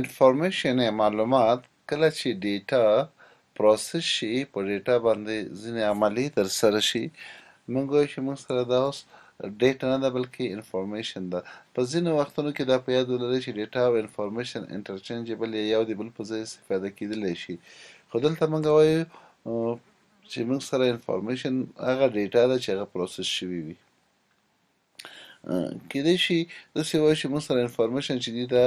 Information یا معلومات، کله چې data process شي، په data باندې ځینې عملیې ترسره شي، موږ وایو چې موږ سره دا اوس data نه ده، بلکې information ده. په ځینو وختونو کې دا په یاد ولرئ چې data او information interchangeable یا یو د بل په ځای استفاده کیدلی شي، خو دلته موږ وایو چې موږ سره information هغه data ده چې هغه process شوي وي. کیدای شي داسې وایو چې موږ سره information چې دي، دا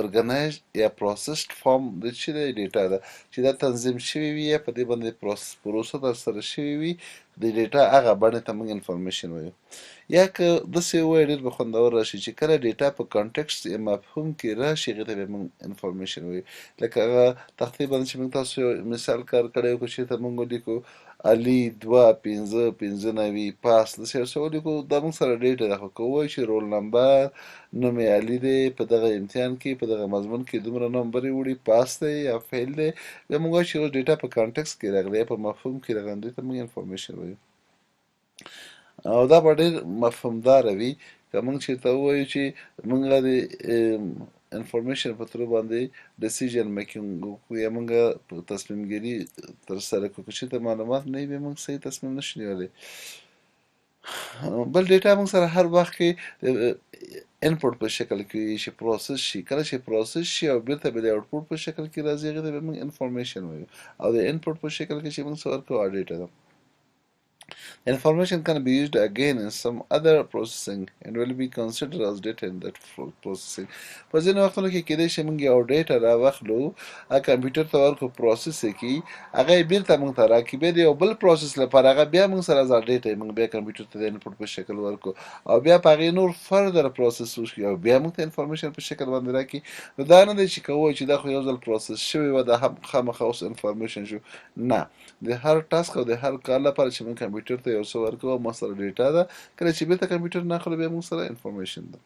organized یا processed form د چې دی data ده، چې دا تنظیم شوي وي یا په دې باندې پروسه ترسره شوي وي، د data هغه بڼې ته موږ information وایو. یا که داسې ووایو، ډېر به خوندور راشي چې کله data په context یا مفهوم کې راشي، هغې ته بیا موږ information وایو. لکه هغه تختې باندې چې موږ تاسو یو مثال کار کړی و، که چېرته موږ ولیکو علي 2 5 95 pass، داسې یو څه ولیکو، دا موږ سره data ده. خو که ووایو چې roll number، نوم یې علي دی، په دغه امتحان کې په دغه مضمون کې دومره نمبر یې وړي، pass دی یا fail دی، بیا موږ وایو چې اوس data په context کې راغلی یا په مفهوم کې راغلی، دې ته موږ information وایو. او دا به ډېر مفهومداره وي که موږ چېرته ووایو چې موږ د information په through باندې decision making وکړو یا موږ تصمیم ګیري ترسره کړو. که چېرته معلومات نه وي، موږ صحیح تصمیم نشو نیولی. بل data موږ سره هر وخت کې input په شکل کې وي چې process شي. کله چې process شي او بیرته به د output په شکل کې راځي، هغې ته به موږ information وایو. او د input په شکل کې چې موږ څه ورکوو، data ده. Information can be used again in some other processing and will be considered as data in that processing. په ځینو وختونو کې کېدای شي موږ یو data راواخلو، کمپیوټر ته ورکړو، process یې کړي، هغه یې بیرته موږ ته راکړي، بیا د یو بل process لپاره هغه بیا موږ سره as data موږ بیا کمپیوټر ته د input په شکل ورکړو او بیا په هغې نور further process وشي او بیا موږ ته information په شکل باندې راکړي. نو دا نه دی چې که ووایو چې دا خو یو ځل process شوی وه، دا هم خامخا اوس information شو. نه، د هر task او د هر کار لپاره چې موږ کمپیوټر ته یو څه ورکوو، موږ سره data ده. کله چې بیرته کمپیوټر نه اخلو، بیا موږ سره information ده.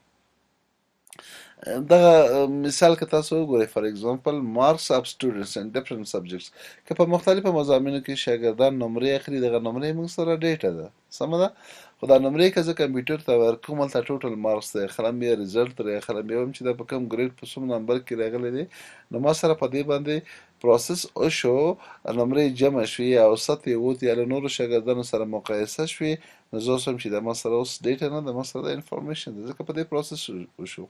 دغه مثال که تاسو وګورئ، for example, marks of students in different subjects، که په مختلفو مضامینو کې شاګردان نمرې اخلي، دغه نمرې موږ سره data ده، سمه ده؟ خو دا نمرې که زه کمپیوټر ته ورکوم، هلته total marks دی اخلم یا result ترې اخلم، بیا وایم چې دا په کوم grade په څوم نمبر کې راغلی دی، نو ما سره په دې باندې process وشو، نمرې جمع شوې، اوسط یې ووت یا له نورو شاګردانو سره مقایسه شوې، نو زه اوس وایم چې دا ما سره اوس data نه ده، ما سره دا information ده، ځکه په دې process وشو.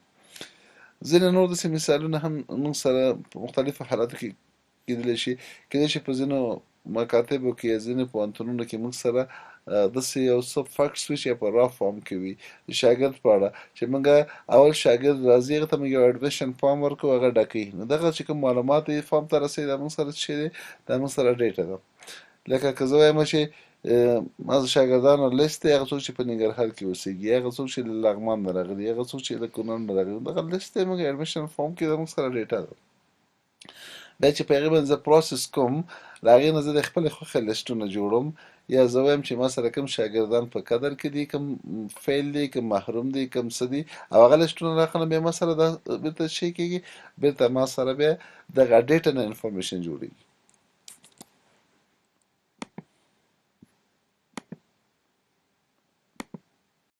ځینې نور داسې مثالونه هم موږ سره په مختلفو حالاتو کې کېدلی شي. کېدای شي په ځینو مکاتبو کې یا ځینو پوهنتونونو کې موږ سره داسې یو څه facts وي چې په raw form کې وي د شاګرد په اړه، چې موږ اول شاګرد راځي، هغه ته موږ یو admission form ورکوو، هغه ډکوي، نو دغه چې کوم معلومات یې form ته رسوي، دا موږ سره څه دی؟ دا موږ سره data ده. لکه که زه وایم چې ما د شاګردانو لیست دی، هغه څوک چې په ننګرهار کې اوسېږي، هغه څوک چې له لغمان نه راغلي، هغه څوک چې له کونړ نه راغلي، دغه لیست دی موږ admission form کې، دا موږ سره data ده. بیا چې په هغې باندې زه process کوم، له هغې نه زه د خپلې خوښې لیستونه جوړوم، یا زه وایم چې ما سره کوم شاګردان په قدر کې دي، کوم fail دي، کوم محروم دي، کوم څه دي، او هغه لیستونه راخلم، بیا ما سره دا بیرته شي کېږي، بیرته ما سره بیا دغه data نه information جوړېږي.